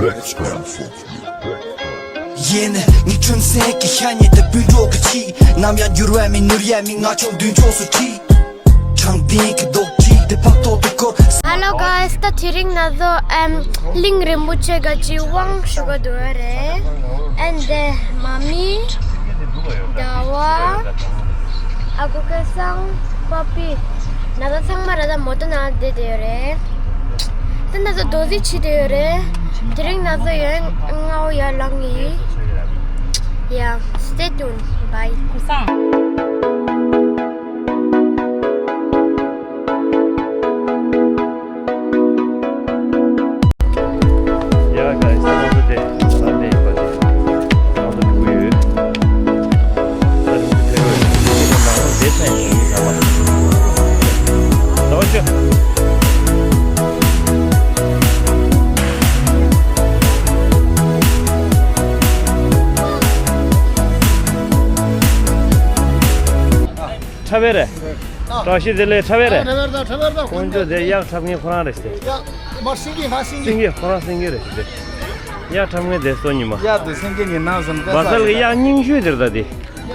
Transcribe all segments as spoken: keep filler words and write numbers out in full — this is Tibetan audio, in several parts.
ཡེ་ནས་ངའི་ཁྲོན་སེང་གི་ཤ་ཉེ་དེ་སྤུན་གྲོགས་ཀྱི་ཆི། ནམ་ཡང་འགྱུར་བ་མེད་ནོར་ཡ་མི་ང་ཆོག་མདུན་ཕྱོགས་སུ་ཁྲིད། དྲང་བདེན་གྱི་རྡོག་ཁྲིད་དེ་ཕག་ཐོག་ཏུ་འཁོར། Hello guys, ད་དེ་རིང་ང་ཚོ་ཨམ་གླིང་རིན་པོ་ཆེ་ག་ཅི་དབང་ཞུ་ག་འདུག་རེད། And then མ་མི། ཟླ་བ། ཨ་ཁུ་སྐལ་བཟང་། པ་པི། ན་ཚ་ཚང་མ་ར་ད་མོ་ཏོ་ན་བསྡད་དེ་ཡོད་རེད། ད་ན་ཚ་རྡོ་རྗེ་ཆི་དེ་ཡོད་རེད། དེ་རིང་ན་ཚ་ཡོད་ང་འོ་ཡར་ལངས་ཡིན། Yeah, stay tuned. Bye. ཡ་ག་ས་ང་ཚོ་དེ་ས་དེ་ཡིན་པ་དེ་ང་ཚོ་འགྲོ་གི་ཡོད། ས་རིམ་གྱི་ཕེབས་ཡོད་ནང་དེ་ས་ཡིན་ས་བ། ད་བ་ཤོད། ཁྲ་བེ་རེད། བཀྲ་ཤིས་བདེ་ལེགས། ཁྲ་བེ་རེད། ཁྲ་བེ་རེད། ཁོང་ཚོ་དེ་གཡག་འཁྲབ་མཁན་ཁོ་རང་རེད་ཟེར། ཡ་མ་སེང་གེ་ཧ་སེང་གེ། སེང་གེ་ཁོ་རང་སེང་གེ་རེད་ཟེར། གཡག་འཁྲབ་མཁན་དེ་སོ་ཉི་མ། ཡ་དེ་སེང་གེ་ཉི་ནང་སོང་། བ་སལ་གི་གཡག་རྙིང་ཤོས་དེར་ད་དེ།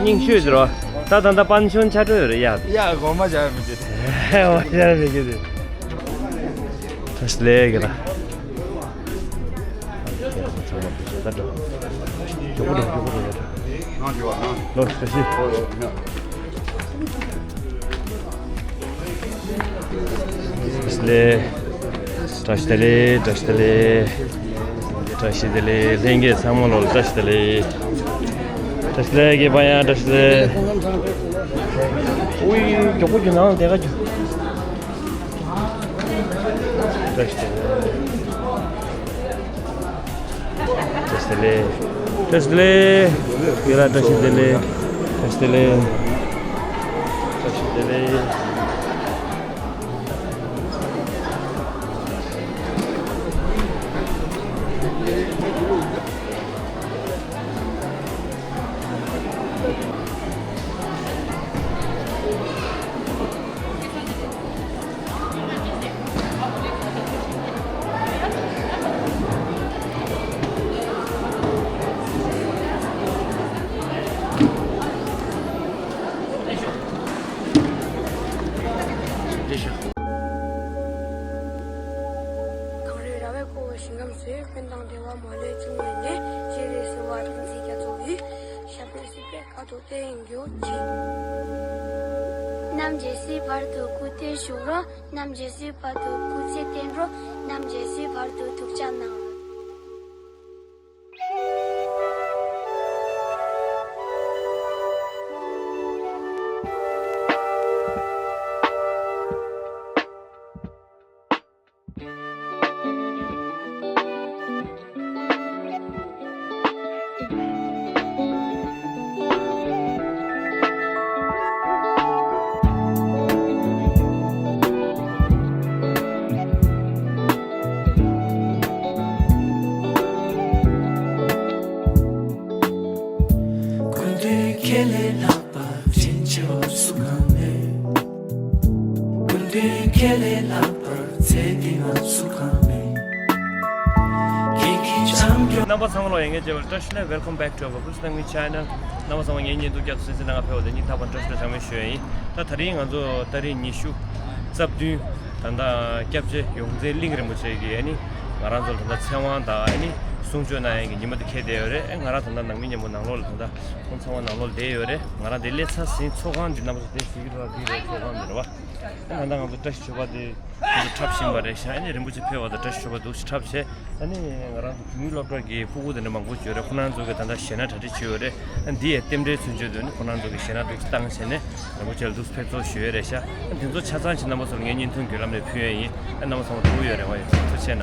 རྙིང་ཤོས་དེར་བ། ད་ད་ད་པན་ཤོན་ཆ་སྤྲོད་རེད་ཡ། ཡ་གོ་མ་བྱ་མི་བྱེད། འོ་ཡ་མི་བྱེད་དེ། ཁྲ་ཤི་ལེ་གི་ལ། ཚང་མ་བུ་ཆེ་ད་འགྲོ། མགྱོགས་པོ་འགྲོ། མགྱོགས་པོ་འགྲོ་ཡ། ནང་འགྲོ་བ་ནང་། ལོ་བཀྲ་ཤིས། ཨོ་ཡོ་ཡ། བཀྲ་ཤིས་བདེ་ལེགས། བཀྲ་ཤིས་བདེ་ལེགས། བཀྲ་ཤིས་བདེ་ལེགས། བཀྲ་ཤིས་བདེ་ལེགས། ལྷན་རྒྱས་ཚང་མ་ལོ་ལ་བཀྲ་ཤིས་བདེ་ལེགས། བཀྲ་ཤིས་བདེ་ལེགས། རྒན་པ་ཡང་བཀྲ་ཤིས་བདེ་ལེགས། ཨུའི་མགྱོགས་པོ་རྒྱུགས། ནང་དེ་ག་རྒྱུགས། བཀྲ་ཤིས་བདེ་ལེགས། བཀྲ་ཤིས་བདེ་ལེགས། བཀྲ་ཤིས་བདེ་ལེགས། ཡ་ར་བཀྲ་ཤིས་བདེ་ལེགས། བཀྲ་ཤིས་བདེ་ལེགས། བཀྲ་ཤིས་བདེ་ལེགས། གངས་རིའི་ར་བས་བསྐོར་བའི་ཞིང་ཁམས་སུ། ཀུན་དང་བདེ་བ་མ་ལུས་འབྱུང་བའི་གནས། སྤྱན་རས་གཟིགས་དབང་བསྟན་འཛིན་རྒྱ་མཚོ་ཡི། ཞབས་པད་སྲིད་པའི་མཁའ་ལ་བརྟན་གྱུར་ཅིག། རྣམ་རྒྱལ་སྲས་བར་དུ་སྐུ་སྟོན་ཞུ་རོགས། རྣམ་རྒྱལ་སྲས་བར་དུ་སྐུ་ཚེ་བརྟན་རོགས། རྣམ་རྒྱལ་སྲས་བར་དུ་ཐུགས་ཅག་གནང་། སྐུ་མདུན་ཁྱེད་ལས་ལྷག་པ་དྲིན་ཆེ་བ་སུ་གང་མེད། སྐུ་མདུན་ཁྱེད་ལས་ལྷག་པར་ཚེ་འདི་ང་སུ་གང་མེད། ཁྱེད་ཀྱི་བྱམས་སྐྱོང་། རྣམ་པ་ཚང་མ་ལ་ཡ་ངའི་བརྗེ་བར་བཀྲ་ཤིས་བདེ་ལེགས། Welcome back to our Kusnami channel. རྣམ་པ་ཚང་མ་ངའི་བརྙན་ཐུང་བསྐྱར་དུ་གསན་གཟིགས་གནང་བ་ཕེབས་པ་དེ་སྙིང་ཐག་པ་ནས་བཀྲ་ཤིས་བདེ་ལེགས་བྱང་མེད་ཞུ་ཡ་ཡིན། ད་དེ་རིང་ང་ཚོ་ཏ་རིག་ཉི་ཤུ་རྩ་བདུན་ད་ལྟ་སྐྱབས་རྗེ་ཡོངས་འཛིན་གླིང་རིན་པོ་ཆེ་གིས་ཨ་ནི་ང་རང་ཚོ་ལ་ད་ལྟ་ཚེ་དབང་དང་ཨ་ནི་གསུང་ཆོས་གནང་ཡ་གི་ཉི་མ་དེ་འཁེལ་བསྡད་ཡོད་རེད། ཨ་ང་རང་ད་ལྟ་ནང་མི་མཉམ་པོ་ནང་ལོགས་ལ་ད་ལྟ་ཁོང་ཚང་མ་ནང་ལོགས་ལ་བསྡད་ཡོད་རེད། ང་རང་དེ་སླེབས་ཚར་ཟིན། ཚོགས་ཁང་འདི་རྣམ་པ་ཚོ་དེ་གཟིགས་ཀྱི་འདུག་ག་འདི་རེད། ཚོགས་ཁང་འདི་རེད་བ། ད་ལྟ་ང་ཚོ་བཀྲ་ཤིས་ཆོས་པ་དེ་ང་ཚོ་འཁྲབ་བཞིན་པ་རེད་ཤག་ཨ་ནི་རིན་པོ་ཆེ་ཕེབས་པ་དང་བཀྲ་ཤིས་ཆོས་པ་འདུག་སེ་འཁྲབ་བྱས། ཨ་ནི་ང་རང་ཚོ་བོད་ཡིག་སློབ་གྲྭ་གི་ཕྲུ་གུ་དེ་འདྲ་མང་པོ་ཅིག་ཡོད་རེད། ཁོ་རང་ཚོ་གིས་ད་ལྟ་གཞས་སྣ་གྲ་སྒྲིག་བྱས་ཡོད་རེད། ཨ་འདི་ཡི་རྟེན་འབྲེལ་མཚོན་བྱེད་དུ་ནི་ཁོ་རང་ཚོ་གིས་གཞས་སྣ་འདུག་སེ་བཏང་བྱས་ནས་རིན་པོ་ཆེ་ལ་འདུག་སེ་ཕེབས་བསུ་ཞུས་ཡོད་རེད་ཤག་ཨ་འདི་ཚོ་ཆ་ཚང་ཅིག་རྣམ་པ་ཚོ་ལ་ངས་བརྙན་ཐུང་བརྒྱུད་ལམ་ནས་ཕུལ་ཡ་ཡིན། ཨ་རྣམ་པ་ཚང་མ་ཐུགས་ཡོད་རེད་བ། ཡོད་ཚོད་བྱས་ན།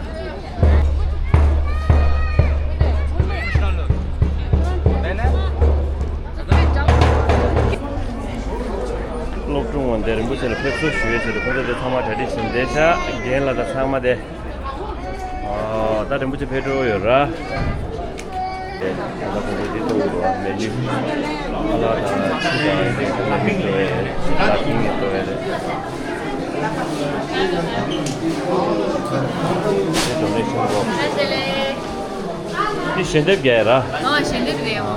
སློབ་ཕྲུག་འོན་ཏེ་རིན་པོ་ཆེ་ལ་ཕེབས་བསུ་ཞུ་ཡས་ཆེད་དུ་ཁོ་ཚོ་དེ་ཚང་མ་གྲ་སྒྲིག་བྱས་བསྡད་ཤག་རྒན་ལགས་དང་ཚང་མ་དེ། ཨོ། ད་རིན་པོ་ཆེ་ཕེབས་འགྲོ་ཡོད་ར། དེ་ད་ལྟ་ཁོ་ཚོ་འདི་གཏོང་གི་འདུག་བ། མེ་ནུ། ཨ་ལ་དང་ཆུ་དང་དེ་ཁོ་ཚོ་འགྲོ་ཡས་རེད། ད་ཐིང་ནས་འགྲོ་ཡས་རེད། དེ་ཌོ་ནེ་ཤན་བོག་སི། འདི་ཞལ་འདེབས་རྒྱག་ཡ་ར། ཨ་ཞལ་འདེབས་རེད་ཡང་།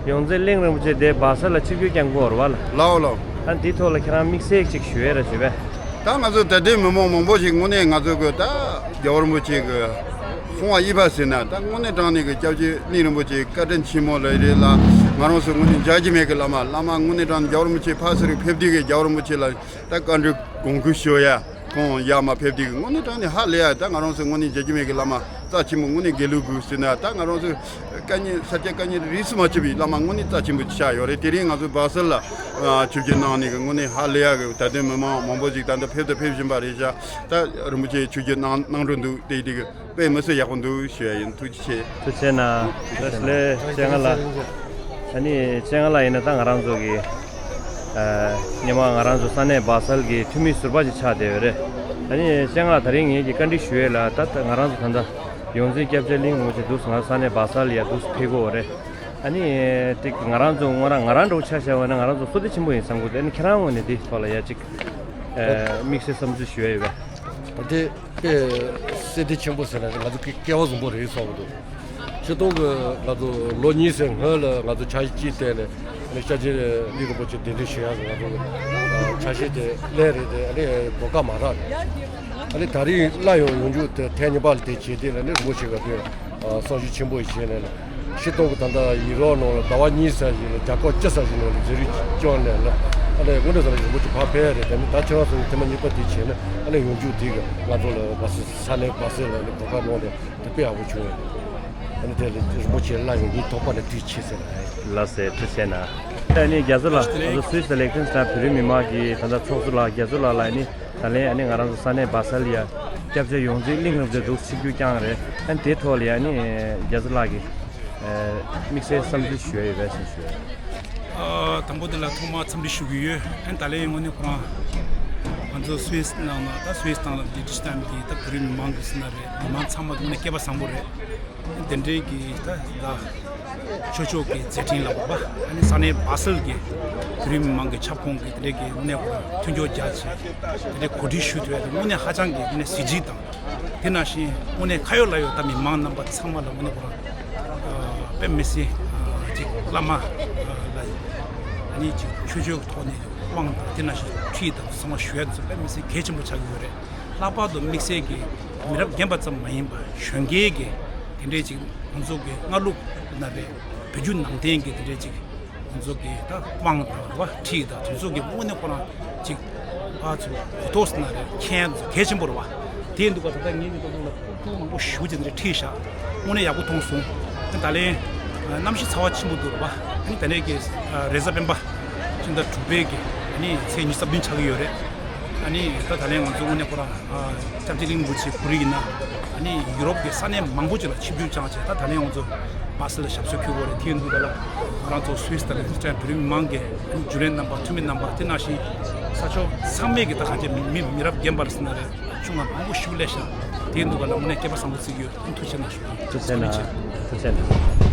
ཡོངས་འཛིན་གླིང་རིན་པོ་ཆེ་དེ་སྦག་ས་ལ་ཆིབས་བསྒྱུར་བསྐྱངས་དགོས་རེད་བ་ལ། ལའོ་ལའོ། ཨ་འདི་ཐོག་ལ་ཁྱེད་རང་དམིགས་བསལ་ཅིག་ཞུ་ཡས་ར་ཞུས་པས། ད་ང་ཚོ་དད་ལྡན་མི་མང་མང་པོ་ཞིག་དངོས་གནས་ང་ཚོ་གི་ད་རྒྱལ་བ་རིན་པོ་ཆེ་གི་གསུང་བ་ཡིན་པ་ཟེར་ན། ད་དངོས་གནས་དྲང་གནས་ཀྱི་སྐྱབས་རྗེ་གླིང་རིན་པོ་ཆེ་བཀའ་དྲིན་ཆེན་མོ་ལ་རེད་ལ། ང་རང་ཚོ་དངོས་གནས་མཇལ་རྒྱུ་མེད་གི་བླ་མ། བླ་མ་དངོས་གནས་དྲང་གནས་རྒྱལ་བ་རིན་པོ་ཆེ་ཕར་ཚུར་ཕེབས་དུས་ཀྱི་རྒྱལ་བ་རིན་པོ་ཆེ་ལ་ད་བཀའ་འདྲི་དགོངས་སྐོར་ཞུ་ཡ། ཁོང་ཡར་མར་ཕེབས་དུས་ཀྱི་དངོས་གནས་དྲང་གནས་ཧ་ལས་ཡ། ད་ང་རང་ཚོ་དངོས་གནས་མཇལ་རྒྱུ་མེད་གི་བླ་མ་རྩ་ཆེན་པོ། དངོས་གནས་དགེ་ལུགས་གི་ཟེར་ན་ད་ང་རང་ཚོ་དཀའ་ངལ་ས་སྐྱ་དཀའ་ངལ་རིས་སུ་མ་ཆད་པའི་བླ་མ་དངོས་གནས་རྩ་ཆེན་པོ་ཆགས་ཡོད་རེད། དེ་རིང་ང་ཚོ་སྦག་ས་ལ་ཆིབས་བསྒྱུར་གནང་ནས་གི་དངོས་གནས་ཧ་ལས་ཡ་གི་དད་ལྡན་མི་མང་མང་པོ་ཞིག་ད་ལྟ་ཕེབས་དང་ཕེབས་བཞིན་པ་རེད་ཤག་ད་རིན་པོ་ཆེ་ཆིབས་བསྒྱུར་གནང་གནང་འགྲོ་འདུག་དེ་དེ་གི་དཔེ་མི་སྲིད་ཡག་པོ་འདུག་ཞུ་ཡ་ཡིན། ཐུགས་རྗེ་ཆེ། ཐུགས་རྗེ་གནང་། བཀྲ་ཤིས་བདེ་ལེགས། ལྕམ་སྲས་ལགས། ཨ་ནི་ལྕམ་སྲས་ལགས་ཡིན་ན་ད་ང་རང་ཚོ་གི་ཨ་སྔོན་མ་ང་རང་ཚོ་ས་གནས་སྦག་ས་གི་འཐུས་མི་ཟུར་པ་ཅིག་ཆགས་བསྡད་ཡོད་རེད། ཨ་ནི་ལྕམ་སྲས་ལགས་དེ་རིང་ངེད་ཀྱིས་བཀའ་འདྲི་ཞུ་ཡས་ལ། ད་ད་ང་རང་ཚོ་ད་ལྟ་ཡོངས་འཛིན་སྐྱབས་རྗེ་གླིང་རིན་པོ་ཆེ་འདུག་ང་ས་གནས་སྦག་ས་ལ་ཡ་འདུག་ཕེབས་ཀྱི་ཡོད་རེད། ཨ་ནི་དེ་ང་རང་ཚོ་ང་རང་ང་རང་འདྲ་བོ་ཆ་བཞག་པ་ན་ང་རང་ཚོ་བསོད་བདེ་ཆེན་པོ་ཡིན་བསམ་གྱི་འདུག་ཨ་ནི་ཁྱེད་རང་ངོས་ནས་དེའི་ཐོག་ལ་ཡ་གཅིག་ཨ་དམིགས་བསལ་བསམ་ཚུལ་ཞུ་ཡ་ཡོད་པས། ད་དེ་དཔེ་བསོད་བདེ་ཆེན་པོ་ཟེར་ན་ང་ཚོ་སྐལ་བ་བཟང་པོ་རེད་བསམ་གྱི་འདུག་སྤྱིར་བཏང་གི་ང་ཚོ་ལོ་གཉིས་ཙམ་སྔོན་ལ་ང་ཚོ་འཆར་གཞི་གཅིག་བཏིང་ནས་ནས་སྐྱབས་རྗེ་གླིང་རིན་པོ་ཆེ་གདན་འདྲེན་ཞུ་ཡག་གི་ང་ཚོ་འཆར་གཞི་དེ་སླེབས་རེད། དེ་ཨ་ནི་གོ་སྐབས་མ་རག་རེད། ཨ་ནི་དེ་རིང་སླར་ཡང་ཡོང་རྒྱུ་དེ་ཐེངས་གཉིས་པ་ལ་དེ་བྱས་དེ་ལ་ནི་རིན་པོ་ཆེ་ག་དེ་བསམ་ཤེས་ཆེན་པོ་ཞིག་བྱས་ནས་ལ། སྤྱིར་བཏང་གི་ད་ལྟ་ཡུ་རོབ་ནང་ལ་ཟླ་བ་གཉིས་ཙམ་ཞིག་ལ་རྒྱ་སྐོར་བཅུ་ཙམ་ཞིག་ནང་ལ་འཛུལ་རིས་བསྐྱོན་ནས་ལ། ཨ་ནི་དངོས་གནས་ཙམ་ལ་རིན་པོ་ཆེ་ཕར་ཕེབས་རེད། དེ་ནི་ད་ཁྱེད་རང་ཚོ་ཐེངས་མ་གཉིས་པ་དེ་བྱས་ན་ཨ་ནི་ཡོང་རྒྱུ་དེ་གི་ང་ཚོ་ལ་སྦག་ས་ས་གནས་སྦག་ས་ལ་ནི་གོ་སྐབས་གནང་ནས་དེ་དཔེ་ཡག་པོ་བྱུང་ཡོད། ཨ་ནི་དེ་ལ་རིན་པོ་ཆེ་སླར་ཡང་ཉིན་ཐོག་པ་ནས་དུས་ཆེ་ཟེར་ལ། ལགས་སེ། ཐུགས་རྗེ་གནང་། ཨ་ནི་རྒྱ་མཚོ་ལགས། ང་ཚོ་སུད་སི་ལེག་ཐན་སི་ཊན་བོད་རིགས་མི་མང་གི་ད་ལྟ་ཚོགས་གཙོ་ལགས། རྒྱ་མཚོ་ལགས་ལ་ཨ་ནི་ད་ལན་ཨ་ནི་ང་རང་ཚོ་ས་གནས་སྦག་ས་ལ་ཡ་སྐྱབས་རྗེ་ཡོངས་འཛིན་གླིང་རིན་པོ་ཆེ་འདུག་ཆིབས་བསྒྱུར་བསྐྱངས་རེད། ཨ་ནི་དེའི་ཐོག་ལ་ཡ་ཨ་ནི་རྒྱ་མཚོ་ལགས་ཀྱིས་དམིགས་བསལ་བསམ་ཚུལ་ཞུ་ཡ་ཡོད་པས་ཞེས་ཞུ་ཡ། ཨ་དང་པོ་དེ་ལ་ཐོག་མར་འཚམས་འདྲི་ཞུ་གི་ཡོད། ཨ་ནི་ད་ལན་དངོས་གནས་ཁོ་རང་ང་ཚོ་སུད་སི་ནང་ལ་ད་སུད་སི་དང་ལ་འདི་ཊི་ཤི་ཊན་གྱི་ད་བོད་རིགས་མི་མང་གི་ཟེར་ན་རེད། མི་མང་ཚང་མ་དངོས་གནས་སྐལ་བ་བཟང་པོ་རེད། དེ་འདྲའི་གི་ད་ད་ཆོས་ཕྱོགས་ཀྱི་མཛད་འཕྲིན་ལ་བ་ཨ་ནི་ས་གནས་སྦག་སལ་གྱི་བོད་རིགས་མི་མང་གི་ཁྱབ་ཁོངས་ཀྱི་དེ་འདྲའི་གི་དངོས་གནས་ཁོ་རང་མཐུན་སྦྱོར་རྒྱ་ཆེ་དེ་འདྲའི་གོ་སྒྲིག་ཞུ་ཐུབ་ཡ་དེ་དངོས་གནས་ཧ་ཅང་གི་དངོས་གནས་གཟི་བརྗིད་དང་། དེ་ནང་བཞིན་དངོས་གནས་ཁ་ཡོད་ལག་ཡོད་ད་མི་མང་རྣམ་པ་ཚང་མ་ལ་དངོས་གནས་ཁོ་རང་དཔེ་མི་སྲིད་ཅིག་བླ་མ་ལ་ཨ་ནི་ཅིག་ཆོས་ཕྱོགས་ཐོག་ནས་དབང་དང་དེ་ནང་བཞིན་ཁྲིད་དང་གསང་བ་ཞུ་ཡ་དེ་ཚོ་དཔེ་མི་སྲིད་གལ་ཆེན་པོ་ཆགས་ཀྱི་ཡོད་རེད། ལྷག་པར་དུ་དམིགས་བསལ་གྱི་མི་རབས་རྒན་པ་ཙམ་མ་ཡིན་པར་གཞོན་སྐྱེས་ཀྱི་དེ་འདྲའི་ཅིག་ང་ཚོ་གི་སྔ་ལུགས་ན་རེད། བོད་བརྒྱུད་ནང་བསྟན་གྱི་དེ་འདྲའི་ཅིག་ང་ཚོ་གི་ད་དབང་དང་རེད་བ། ཁྲིད་དང་དེ་ཚོ་གི་དངོས་གནས་ཁོ་རང་ཅིག་ཕར་ཚུར་གོ་རྟོགས་ཟེར་ན་རེད། མཁྱེན་ཚོ་གལ་ཆེན་པོ་རེད་བ། དེ་འདུག་ག་ད་ལྟ་ངེད་ཀྱི་ཏོག་ཏོག་ལ་ཁུངས་མང་པོ་ཞེ་པོ་ཅིག་དེ་འདྲ་ཁྲིད་ཤག་དངོས་གནས་ཡག་པོ་མཐོང་སོང་། ད་ད་ལན་གནམ་གཤིས་ཚ་བ་ཆེན་པོ་འདུག་རེད་བ། ཨ་ནི་ད་ལན་གྱི་རེས་གཟའ་སྤེན་པ་སྤྱི་ཟླ་དྲུག་པའི་གི་ཨ་ནི་ཚེས་ཉི་ཤུ་རྩ་བདུན་ཆགས་ཀྱི་ཡོད་རེད། ཨ་ནི་ད་ད་ལན་ང་ཚོ་དངོས་གནས་ཁོ་རང་སྐྱབས་རྗེ་གླིང་རིན་པོ་ཆེ་ཁོ་རང་ཡིན་ན་ཨ་ནི་ཡུ་རོབ་ཀྱི་ས་གནས་མང་པོ་ཅིག་ལ་ཆིབས་བསྒྱུར་བསྐྱངས་བྱས། ད་ད་ལན་ང་ཚོ་སྦག་སལ་ལ་ཞབས་སོར་འཁོད་དགོས་རེད། དེ་ཡིན་དུས་ག་ལ་ང་རང་ཚོ་སུད་སི་དང་ལི་ཐན་སི་ཊན་བོད་རིགས་མི་མང་གི་རྒྱུན་ལས་རྣམ་པ་འཐུས་མི་རྣམ་པ་དེ་ནང་བཞིན་ས་ཕྱོགས་ཚང་མས་ཀྱི་ད་གང་ཅི་མི་མི་རབས་རྒན་པ་ཟེར་ན་རེད། ཆུང་ང་མང་པོ་ཞིག་སླེབས་ཤག་དེ་ཡིན་དུས་ག་ལ་དངོས་གནས་སྐལ་པ་བཟང་པོ་བརྩི་གི་ཡོད། ཐུགས་རྗེ་ཆེ་གནང་ཞུ། ཐུགས་རྗེ་ཆེ་གནང་། ཐུགས་རྗེ་ཆེ་གནང་།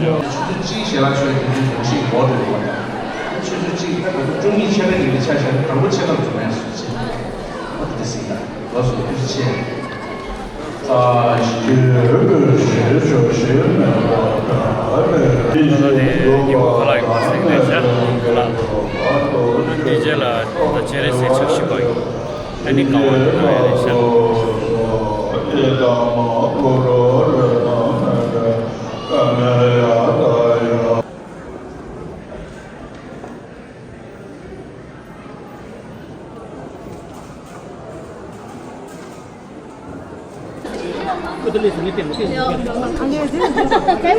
ཆུ་ཚོད་གཅིག་ཞལ་ལག་མཆོད་ཡས་དུས་ཚོད་ཞིག་འགོར་འགྲོ་གི་ཡོད་པ་དང་། ཆུ་ཚོད་གཅིག་ད་བོད་ཕྲུག་བཅུ་གཉིས་ཆད་པའི་ཉིན་རེ་ཆ་བཞག་ན་དང་པོ་ཆད་ལམ་བཟོ་མཁན་སུ་བྱེད། ཨ་དེ་འདྲ་ཟིག་ད་ལོ་སོ་ཐུགས་རྗེ་ཆེ། ཉིན་གུང་ཁ་ལག་ཡོད་པ་ཟེར་གི་རེད་ཤག་ཁ་ལག་འདི་རྗེས་ལ་ད་སྤྱན་རས་གཟིགས་ཕྱག་བཞི་པ་ཡོད། ཨ་ནི་གང་བ་འདི་ན་ཡོད་རེད་ཤག་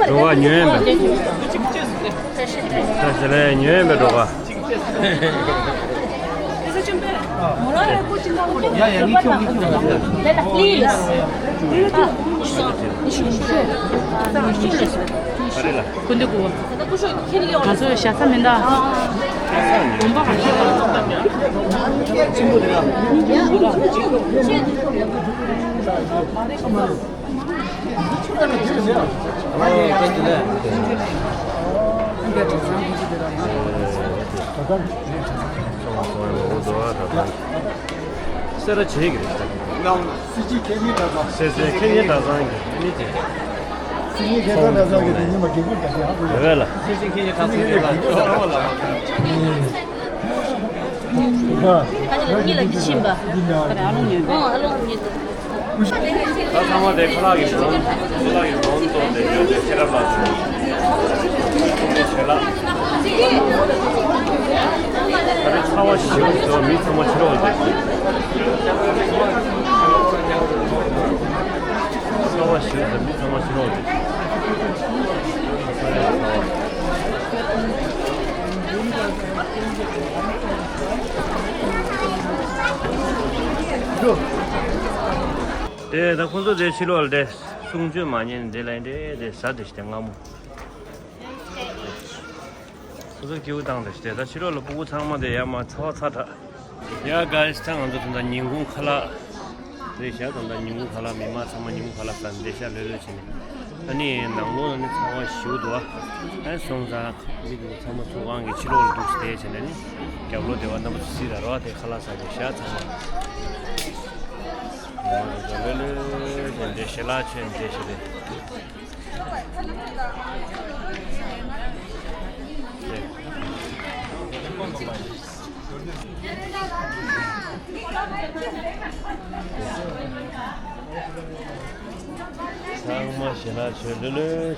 འགྲོ་བ་ཉོན་པ། ས་ཞི་ལའི་ཉོན་པའི་འགྲོ་བ། ཀུན་འདུས་སྐུ། ང་ཚོ་ཞག་ས་མི་འདའ། དགོན་པ་ག་ཤེད་པ། སེ་ར་བྱེས་ཀྱི་རེད། སེ་ར་བྱེས་ཀྱི་རེད། སེ་ར་བྱེས་ཀྱི་རེད། སེ་ར་བྱེས་ཀྱི་རེད། སེ་ར་བྱེས་ཀྱི་རེད། སེ་ར་བྱེས་ཀྱི་རེད། སེ་ར་བྱེས་ཀྱི་རེད། སེ་ར་བྱེས་ཀྱི་རེད། རེད་བས་ལ། སེ་ར་བྱེས་ཀྱི་རེད། སེ་ར་བྱེས་ཀྱི་རེད། ད་ལྟ་གཉིད་ལ་འཇིགས་བཞིན་པ། ཨ་ལོང་ཉོན། ཨ་ལོང་ཉོན། ད་ཚང་མ་དེ་ཁ་ལག་གི་སྒོམ། ཁ་ལག་གི་སྒོམ་བཙོང་དེ་ཡོད་དེ་ཤེས་རབ་ལགས་ཚོ་ཚོང་མི་བྱེད་ལ། ད་རེས་ཚ་བ་ཞེ་པོ་ཞིག་འདུག་མི་ཚང་མ་ཕྱི་ལོགས་ལ་བསྡད། ཚ་བ་ཞེ་པོ་འདུག་མི་ཚང་མ་ཕྱི་ལོགས་ལ་བསྡད། དེ་ད་ཁོང་ཚོ་དེ་ཕྱི་ལོགས་ལ་དེ་གསུང་ཆོས་མ་ཉན་འདི་ལ་འདྲེ་དེ་ཟ་དེ་ཞིག་དེ་སྔ་མོ། ཁོང་ཚོ་སྐྱིད་པོ་བཏང་དེ་ཞིག་དེ་ད་ཕྱི་ལོགས་ལ་སྤུ་གུ་ཚང་མ་དེ་ཡར་མར་ཚ་བ་ཚ་དྲགས། ཡ་གཱ་ཡིས་ད་ང་ཚོ་ད་ལྟ་ཉིན་གུང་ཁ་ལག་ རེད་ཤག་ད་ལྟ་ཉིན་གུང་ཁ་ལག་མི་མང་ཚང་མ་ཉིན་གུང་ཁ་ལག་ཟ་འདི་ཤག་ལྷོད་ལྷོད་བྱས་ནས། ཨ་ནི་ནང་ལོགས་ནི་ཚ་བ་ཞེ་པོ་འདུག་ཨ་ནི་སོང་ཙང་མི་དེ་ཚང་མ་ཚུར་ཁང་གི་ཕྱི་ལོགས་ལ་འདུག་སེ་བསྡད་བྱས་ནས་ནི་རྒྱབ་ལོགས་དེ་བ་རྣམ་པ་ཚོ་གཟིགས་ར་རོགས་དེ་ཁ་ལག་ཟ་འདི་ཤག་ཚང་མ། ལྷོད་ལྷོད་བྱས་འདི་ཞལ་ལག་མཆོད་འདི་ཤག་རེད། ཚང་མ་ཞལ་ལག་མཆོད་ལྷོད་ལྷོད་བྱས་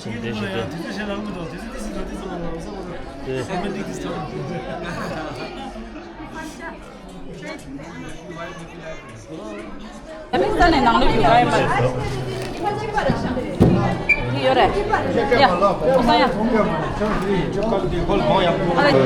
བསྡད་ཤག་དེ། ས་ནས་ནང་ལོགས་རྒྱུག་ག་ཡོད་མ་རེད། འདི་ཡོད་རེད། ཡ། ཨོ་ས་ཡ། ཨ་རེ།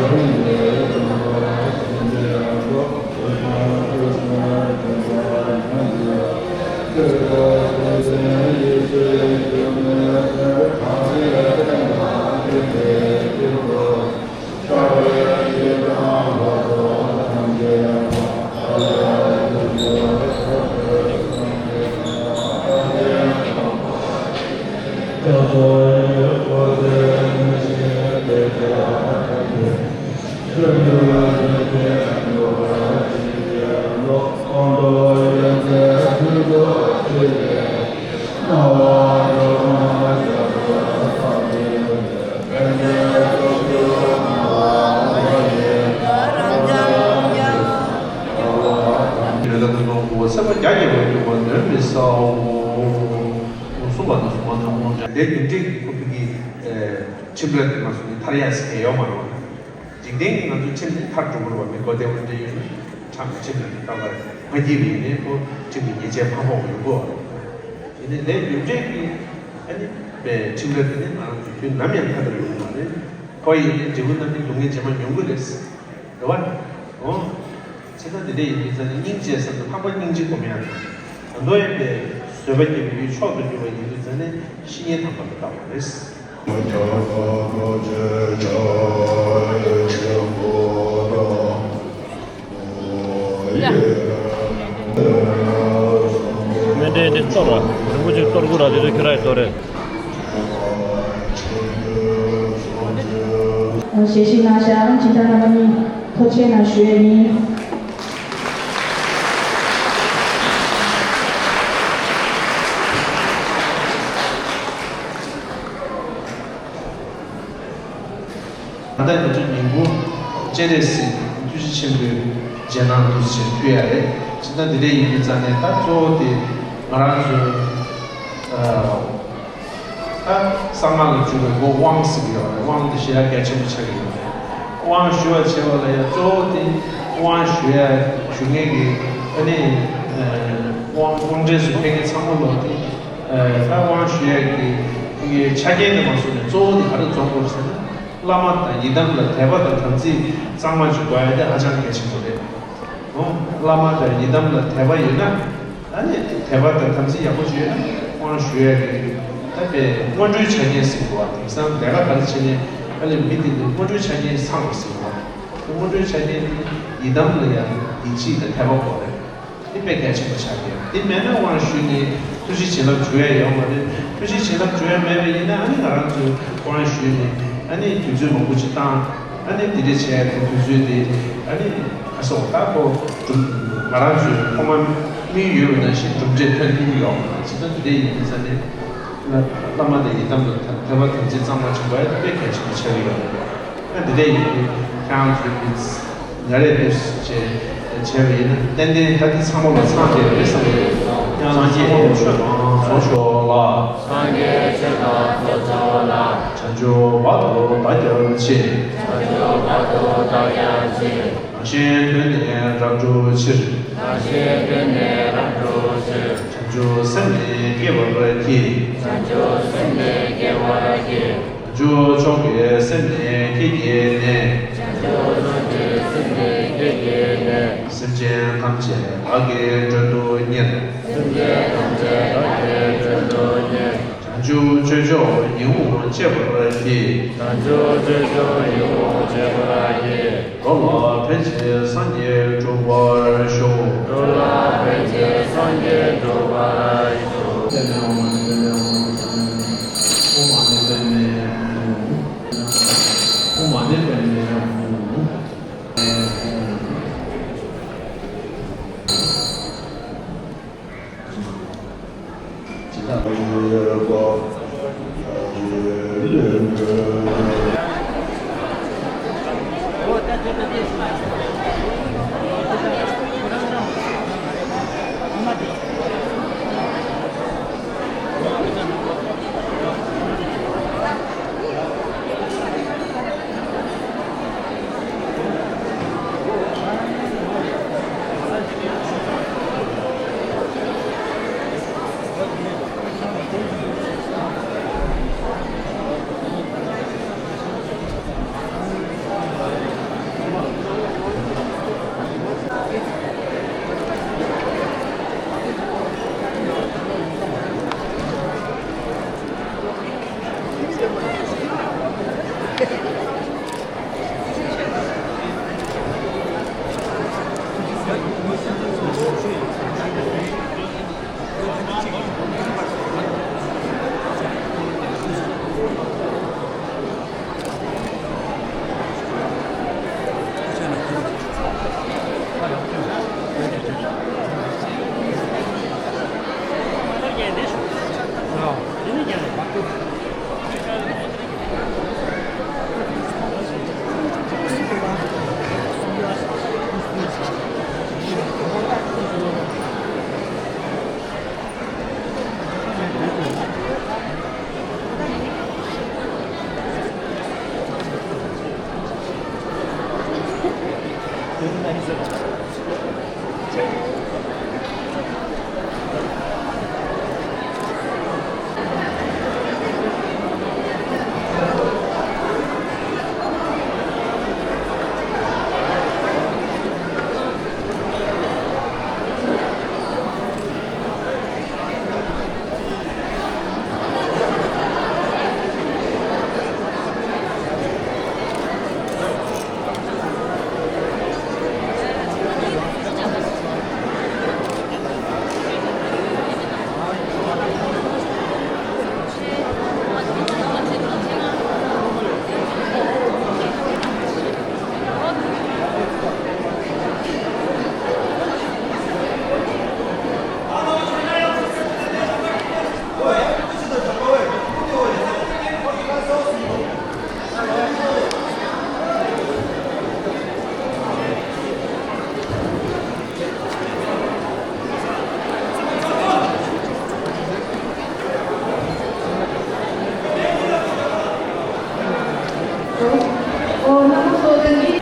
ཡོད་ལ་ནི་ནོར་བུ་སེམས་པ་རྒྱ་ཆེ་བའི་འདུན་པ་གནོན་མི་ཟའོ། གསུངས་པ་དང་གསུངས་པ་ནང་ཁོང་ཀྱང་དེ་རྒྱུ་འབྲས་ཀྱི་ཁོ་ཕ་གི་ཁྲིམས་ར་དེ་མ་སོང་ནི་ཐར་ཡག་ཟེར་མཁན་ཡོད་མ་རེད་བ། འཇིག་རྟེན་གྱི་ང་ཚོའི་ཁྲིམས་དེ་མཐར་འགྲོ་དགོས་རེད་བ། མི་མགོ་བདེ་བོ་འདྲ་ཡོད་ན་ཁྲིམས་ཁྲིམས་ལ་ནི་རྟག་པར་མ་སྐྱིད་པ་ཡིན་ནའི་ཁོ་ཁྲིམས་ཀྱི་ཉེས་ཆད་མ་ཕོག་པ་ཡོང་གི་རེད་བ། ཡིན་ནའི་ལས་རྒྱུ་འབྲས་ཀྱི་ཨ་ནི་པའི་ཁྲིམས་ར་དེ་ནི་ང་རང་ཚོ་དུས་ནམ་ཡང་མཐའ་དག་ཡོང་གི་མ་རེད། ཁོ་ཡིན་ནའི་འབྲས་བུ་རྣམ་སྨིན་སྡུག་བསྔལ་རྗེས་མ་མྱོང་གི་རེད། རེད་བ། འོ། བྱས་ཙང་འདི་འདྲ་ཡིན་དུས་ཙང་ནས་སྙིང་རྗེ་ཟེར་ན་འཕགས་པ་སྙིང་རྗེ་སྒོམ་ཡག་དང་། ད་དུང་ཡང་པའི་བཟོད་པ་བསྐྱེད་པའི་མཆོག་ཏུ་གྱུར་པ་ཡིན་དུས་ཙང་ནས་བཤེས་གཉེན་དམ་པ་ལ་བལྟ་བ་རེད། མཎྜལ་འདི་གཏོར་ར། རིན་པོ་ཆེ་གཏོར་དགོས་ར། དེ་ཚོ་ཁྱེད་རང་ཡིས་གཏོར་རེད། ཞལ་བཞེས་གནང་ཤག་སྦྱིན་བདག་རྣམ་པ་གཉིས་ཐུགས་རྗེ་གནང་ཞུ་ཡས་ཡིན། ད་ལྟ་ང་ཚོ་ཉིན་གུང་སྤྱན་རས་གཟིགས་ཐུགས་རྗེ་ཆེན་པོའི་རྗེས་གནང་འདུག་ཟེར་ཕུལ་ཡ་རེད། སྤྱིར་བཏང་འདི་འདྲ་ཡིན་དུས་ཙང་ནས་ད་གཙོ་བོ་དེ་ང་རང་ཚོའི་ཨ་ད་གསང་སྔགས་ལ་འཇུག་པའི་སྒོ་དབང་ཟེར་གྱི་ཡོད་རེད། དབང་དེ་ཞེ་དྲག་གལ་ཆེན་པོ་ཆགས་ཀྱི་ཡོད་རེད། དབང་ཞུ་བ་བྱེད་པ་ལ་ཡང་གཙོ་བོ་དེ་དབང་ཞུ་ཡ་ཞུ་མཁན་གྱི་ཨ་ནི་དབང་དབང་གྲལ་སུ་ཕེབས་མཁན་ཚང་མ་ལོག་དེ་ད་དབང་ཞུ་ཡ་གི་ཆ་རྐྱེན་དེ་མ་སོང་ནས་གཙོ་བོ་དེ་ག་རེ་འཛོམས་དགོས་ཟེར་ན། བླ་མ་དང་ཡི་དམ་ལ་དད་པ་དང་དམ་ཚིག་གཙང་མ་ཅིག་དགོས་ཡ་དེ་ཧ་ཅང་གལ་ཆེན་པོ་རེད། འོ། བླ་མ་དང་ཡི་དམ་ལ་དད་པ་ཡོད་ན། ཨ་ནི་དད་པ་དང་དམ་ཚིག་ཡག་པོ་ཅིག་ཡོད་ན་དབང་ཞུ་ཡ་གི་ད་པའི་སྔོན་འགྲོའི་ཆ་རྐྱེན་ཟེར་གོ་བ། དེང་སང་ལས་ཀ་ག་རེ་བྱེད་ནས་ཨ་ལས་མི་དེ་ནི་སྔོན་འགྲོའི་ཆ་རྐྱེན་ཚང་དགོས་ཟེར་གོ་བ། སྔོན་འགྲོའི་ཆ་རྐྱེན་དེ་ཡི་དམ་ལ་ཡང་ཡིད་ཆེས་དང་དད་པ་དགོས་རེད། དེ་དཔེ་གལ་ཆེན་པོ་ཆགས་ཀྱི་ཡོད། དེ་མེད་ན་དབང་ཞུས་ནས་ཐུགས་རྗེ་བྱིན་རླབས་འཇུག་ཡ་ཡོད་མ་རེད། ཐུགས་རྗེ་བྱིན་རླབས་འཇུག་ཡ་མེད་པ་ཡིན་ན་ཨ་ནི་ང་རང་ཚོས་དབང་ཞུས་ནས་ཨ་ནི་དུས་ཚོད་མང་པོ་ཅིག་བཏང་། ཨ་ནི་འདི་འདྲ་བྱས་ཏེ་དུས་ཚོད་དེ་ཨ་ནི་ཁ་སོགས་ད་ཁོ་སྒྲུབ་ང་རང་ཚོས་ཐོག་མ་དམིགས་ཡུལ་ཡོད་པ་ནང་བཞིན་གྲུབ་འབྲས་ཐོན་ཐུབ་ཀྱི་ཡོད་མ་རེད། ཇི་ལྟར་འདི་འདྲ་ཡིན་དུས་ཙང་ནས་བླ་མ་དང་ཡི་དམ་ལ་དད་པ་དམ་ཚིག་གཙང་མ་བྱེད་དགོས་ཡ་དེ་དཔེ་གལ་ཆེན་པོ་ཆགས་ཀྱི་ཡོད་རེད། ཨ་འདི་འདྲ་ཡིན་དུས་ཁྱེད་རང་ཚོའི་མི་ཚེ་ང་རས་འདུག་ཅེས་བྱས་པ་ཡིན་ན་ཏན་ཏན་ད་ལྟ་ཚང་མ་ལ་ཚང་བསྡད་རེད་བསམ་གྱི་འདུག་ཡང་སངས་རྒྱས་ཆོས་དང་ཚོགས་མཆོག་ལ། སངས་རྒྱས་ཆོས་དང་ཚོགས་མཆོག་ལ། བྱང་ཆུབ་བར་དུ་བདག་ཀྱང་མཆི། བྱང་ཆུབ་བར་དུ་བདག་ཀྱང་མཆི། རང་གཞན་དོན་ནི་རབ་བསྒྲུབ་ཕྱིར། རང་གཞན་དོན་ནི་རབ་བསྒྲུབ་ཕྱིར། བྱང་ཆུབ་སེམས་ནི་བསྐྱེད་པར་བགྱི། བྱང་ཆུབ་སེམས་ནི་བསྐྱེད་པར་བགྱི། བྱང་ཆུབ་མཆོག་གི་སེམས་ནི་བསྐྱེད་བགྱིས་ནས། བྱང་ཆུབ་མཆོག་གི་སེམས་ནི་བསྐྱེད་བགྱིས་ནས། སེམས་ཅན་ཐམས་ཅད་བདག་གིས་མགྲོན་དུ་གཉེར། སེམས་ཅན་ཐམས་ཅད་བདག་གིས་མགྲོན་དུ་གཉེར། བྱང་ བྱང་ཆུབ་སྤྱོད་མཆོག་ཡིད་འོང་སྤྱད་པར་བགྱི། བྱང་ཆུབ་སྤྱོད་མཆོག་ཡིད་འོང་སྤྱད་པར་བགྱི། འགྲོ་ལ་ཕན་ཕྱིར་སངས་རྒྱས་འགྲུབ་པར་ཤོག། འགྲོ་ལ་ཕན་ཕྱིར་སངས་རྒྱས་འགྲུབ་པར་ཤོག།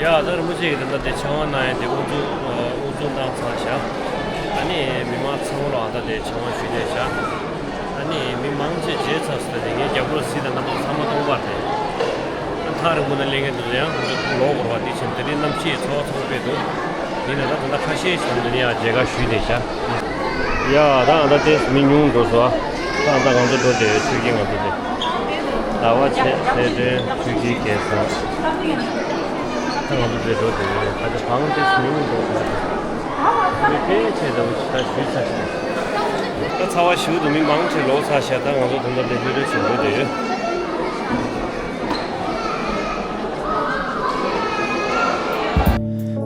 ཡ། ད་རིན་པོ་ཆེ་གིས་ད་ལྟ་དེ་ཕྱག་དབང་གནང་ཡ་དེ་དབུ་འཛུགས་དབུ་འཛུགས་གནང་ཚར་བཞག་ཨ་ནི་མི་མང་ཚང་མ་ལ་ད་ལྟ་དེ་ཕྱག་དབང་ཞུས་བསྡད་བཞག་ཨ་ནི་མི་མང་ཆེ་བྱས་ཚར་སོང་། ད་དེ་ངའི་རྒྱབ་ལོགས་གཟིགས་དང་རྣམ་པ་ཚང་མ་སྟོང་པ་རེད། ཐག་རིང་པོ་ནས་སླེབས་མཁན་འདུག་ཡང་ཁོང་ཚོ་ལོག་དགོས་པ་དེ་བཞིན་དེ་རིང་གནམ་གཤིས་ཚ་བ་ཚ་བོ་དཔེ་འདུག་ཡིན་ན་ད་ད་ལྟ་ཁ་ཤས་ཤིག་ནས་ཡང་མཇལ་ཁ་ཞུས་བསྡད་བཞག་ཡ། ད་ང་ད་ཏོག་ཙམ་མི་ཉུང་འགྲོ་སོང་། ད་ད་ང་ཚོ་འགྲོ་བསྡད་ཡོད། ཆོས་སྐྱིད་ང་ཚོ་དེ། ཟླ་བ་ཆེ་ཚེ་སྒྲོན་ཆོས་སྐྱིད་སྐལ་བཟང་། ད་ང་ཚོ་དེ་འགྲོ་བསྡད་ཡོད། ད་ད་བང་ཏོག་ཙམ་མི་ཉུང་འགྲོ་སོང་། མི་ཕལ་ཆེར་ད་འུ་ཅག་ད་ཞུས་ཚར་ཤག་ད་ཚ་བ་ཞེ་པོ་འདུག་མི་མང་ཆེ་ལོག་ཚར་ཤག་ད་ང་ཚོ་ད་ལྟ་དེ་ལྷོད་ལྷོད་བྱས་འགྲོ་བསྡད་ཡོད།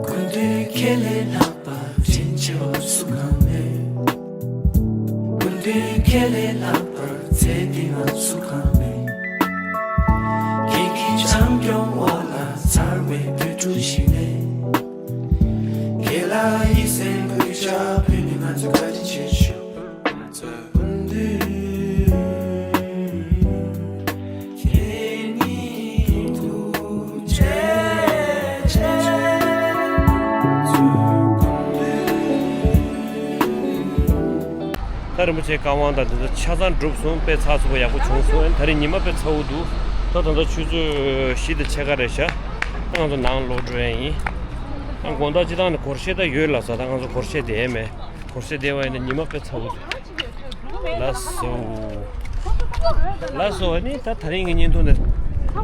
སྐུ་མདུན་ཁས་ལེན་ལྷག་པ་དྲིན་ཆེ་བ་སུ་གང་མེད། སྐུ་མདུན་ཁས་ལེན་ལྷག་པར་ཚེ་འདི་ང་སུ་གང་མེད། ཁྱེད་ཀྱི་བྱམས་སྐྱོང་འོག་ལ་མཚར་བའི་བོད་ཕྲུག་ཞིག་ནས། ཁྱེད་ལ་ཡིད་སེམས་གུས་ཕྱག་ཕུལ་ནས་ང་ཚོས་བཀའ་དྲིན་ཆེ་ཞུ། སྐུ་མདུན་ཁྱེད་ཉིད་ཐུགས་རྗེ་ཆེ། ད་རིན་པོ་ཆེའི་བཀའ་དབང་དང་དེ་ཚོ་ཆ་ཚང་གྲུབ་སོང་། དཔེ་ཚགས་ཚུད་པོ་ཡག་པོ་བྱུང་སོང་། ད་རིང་ཉི་མ་དཔེ་ཚ་བོ་འདུག་ད་ད་ལྟ་ཆུ་ཚོད་བཞི་དང་ཕྱེད་ཀ་རེད་ཤག་ད་ང་ཚོ་ནང་ལོག་འགྲོ་ཡ་ཡིན། ཨ་དགོང་དག་སྤྱིར་བཏང་ནས་སྒོར་གཞས་ད་ཡོད་ལབ་ས། ད་ང་ཚོ་སྒོར་གཞས་བསྡད་མེད། སྒོར་གཞས་བསྡད་པ་ཡིན་ན་ཉི་མ་དཔེ་ཚ་བོ་འདུག་ལགས་སོ། ལགས་སོ། ཨ་ནི་ད་དེ་རིང་གི་བརྙན་ཐུང་འདི་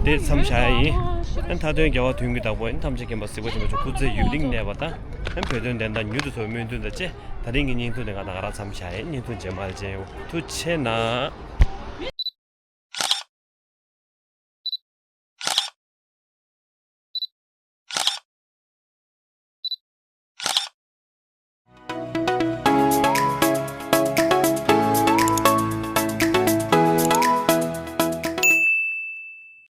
འདིར་མཚམས་བཞག་ཡ་ཡིན། ཨ་ནི་མཐའ་དོན་རྒྱལ་བ་དོན་གྱི་བདག་པོ། ཨ་ནི་ཐམས་ཅད་མཁྱེན་པ་གཟིགས་པ་ཆེན་པོ་མཆོག་སྐུ་ཚེ་ཡུན་རིང་གནས་པ་དང་། ཨ་ནི་བོད་དོན་བདེན་མཐའ་མྱུར་དུ་ཐོབ་པའི་སྨོན་འདུན་དང་བཅས། དེ་རིང་གི་བརྙན་ཐུང་འདི་ང་དང་ག་རང་མཚམས་བཞག་ཡ་ཡིན། བརྙན་ཐུང་རྗེས་མ་ལ་མཇལ་ཡོང་། ཐུགས་རྗེ་གནང་།